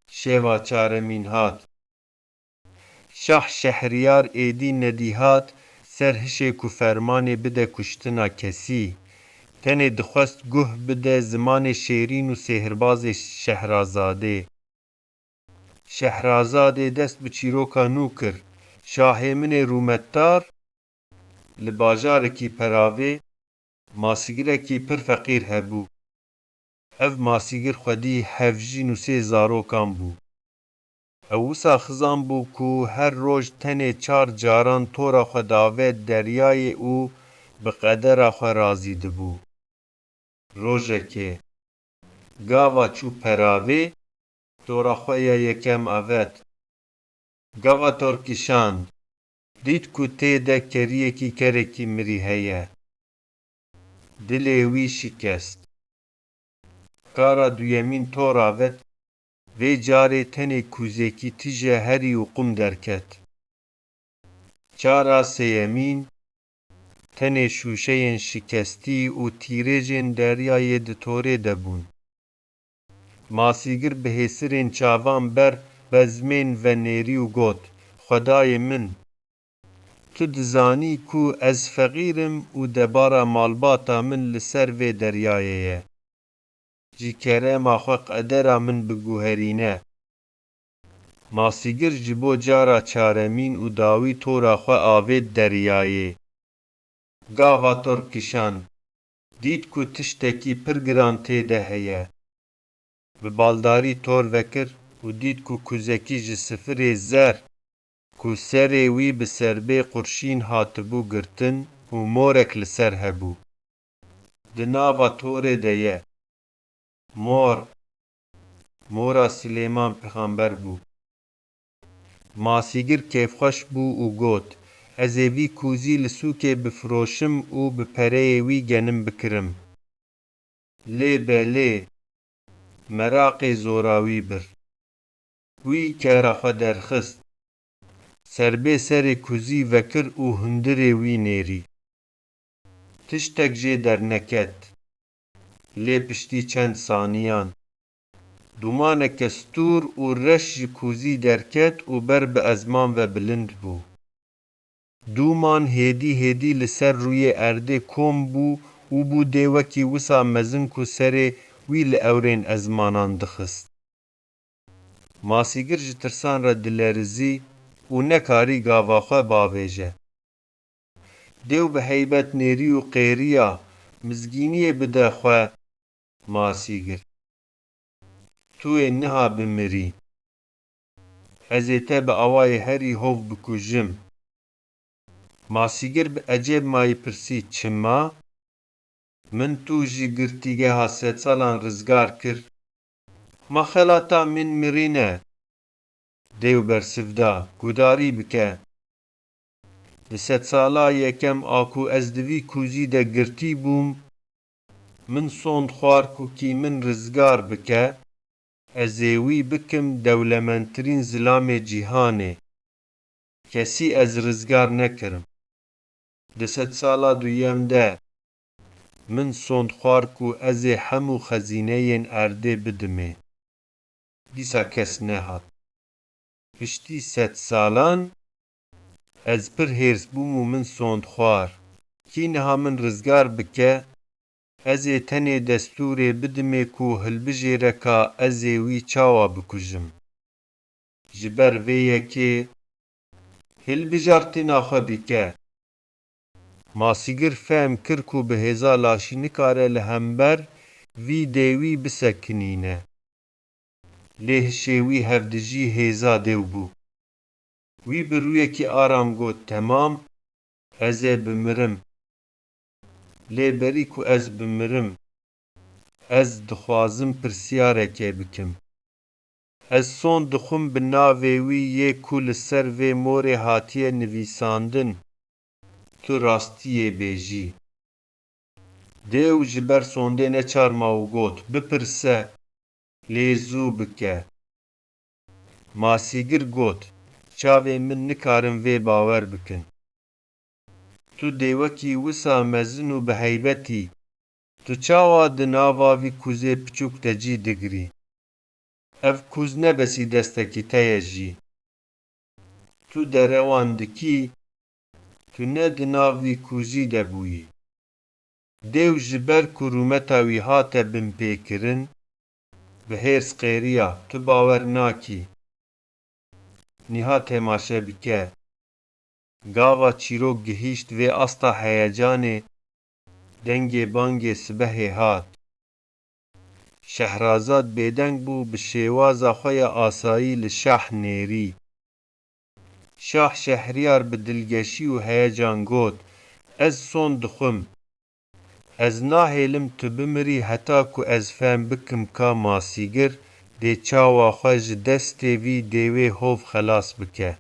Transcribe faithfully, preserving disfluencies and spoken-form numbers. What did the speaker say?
Şeva çaremîn hat. Şah Şehriyar êdî nedî hat ser hişê ku fermanê bide kuştina kesî. Tenê dixwest guh bide zimanê şêrîn û sêhirbazê Şehrazadê. Şehrazadê dest bi çîroka nû kir. Şahê min ê rûmetdar, li bajarekî peravê, masîgirekî pir feqîr hebû. Ev masîgir xwedî hevjîn û sê zarokan bû. Ew wisa xizan bû ku her roj tenê çar caran tora xwe davêt deryayê û bi qedera xwe razî dibû. Rojekê, gava çû peravê, tora xwe ya yekem avêt. Gava tor kişand, dît ku tê de keriyekî kerekî mirî heye. Dilê wî şikest. Kara duyemîn tor avêt, vê carê tenê kûzekî tije herî û qum derket. Çara sêyemîn, tenê şûşeyên şikestî û tîrêjên deryayê di torê de bûn. Masîgir bi hêsirên çavan ber bezmên venêrî û got, Xwedayê min, tu dizanî ku ez feqîr im û debara malbata min li ser vê deryayê ye. Ji kerema xwe qedera min biguherîne. Masîgir ji bo cara çaremîn û dawî tora xwe avêt deryayê. Gava tor kişand, dît ku tiştekî pir giran tê de heye. Bi baldarî tor vekir û dît ku kuzekî ji sifirê zer, ku serê wî bi serbê qurşîn hatibû girtin û morek li ser hebû. Di nava torê de ye. Mor, mora Silêman pêxamber bû. Masîgir kêfxweş bû û got, Ez ê vî kûzî li sûkê bifiroşim û bi pereyê wî genim bikirim. Lê belê, meraqê zora wî bir. Wî kera xwe derxist. Serbê serê kuzî vekir û hundirê wî nêrî. Tiştek jê derneket. Lê piştî çend saniyan, dûmaneke stûr û reş ji kûzî derket û ber bi ezman ve bilind bû. Dûman hêdî hêdî li ser rûyê erdê kom bû û bû dê wekî wisa mezin ku serê wî li ewrên ezmanan dixist. Masîgir ji tirsan re dilerizî û nekarî gava xwe bavêje. Dêw bi heybet nêrî û qêriya, Mizgîniyê bide xwe, masîgir. Tu yê niha bimirî. Ez ê te bi awayê herî hov bikujim. Masîgir bi ecêb mayî pirsî, Çima? Min tu ji girtîgeha sedsalan rizgar kir. Ma xelata min mirî ne. Dêw bersiv da, Gudarî bike. Di sedsala yekem a ku ez di vî kûzî de girtî bûm, min sond xwar ku kî min rizgar bike, ez ê wî bikim dewlemendtirîn zilamê cîhanê. Kesî ez rizgar nekirim. Di sedsala duyem de min sond xwar ku ez ê hemû xezîneyên erdê bidimê. Dîsa kes nehat. Piştî sedsalan ez pir hêrs bûm û min sond xwar. Kî niha min rizgar bike, ez ê tenê destûrê bidimê ku hilbijêre ka ez ê wî çawa bikujim. Ji ber vê yekê hilbijartina xwe bike. Masîgir fehm kir ku bi hêza laşî nikare li hember vî dêwî bisekinîne. Lê hişê wî hevdijî hêza dêw bû. Wî bi rûyekî aram got, Temam, ez ê bimirim. Lê berî ku ez bimirim, ez dixwazim pirsyareke bikim. Ez sond dixwim bi navê wî yê ku li ser vê morê hatiye nivîsandin, tu rastiyê bêjî. Dêw ji ber sondê neçarma û got, Bipirse, lê zû bike. Masîgir got, Çavên min nikarin vê bawer bikin. Tu dêwekî wisa mezin û bi heybet î. Tu çawa di nava vî kuzê piçûk de cî digirî? Ev kûz ne besî destekî te ye jî. Tu derewan dikî, tu ne di nav vî kûzî de bûyî. Dêw ji ber ku rûmeta wî hate binpêkirin, bi hêrs qêriya, tu bawer nakî. Niha temaşe bike. Gava çîrok gihîşt vê asta heyecanê, dengê bangê sibehê hat. Şehrazad bêdeng bû, bi şêwaza xwe ya asayî li şah nêrî. Şah Şehriyar bi dilgeşî û heyecan got, Ez son dixwim. Ez nahêlim tu bimirî heta ku ez fem bikim ka masîgir dê çawa xwe ji destê vî dêwê hov xelas bike.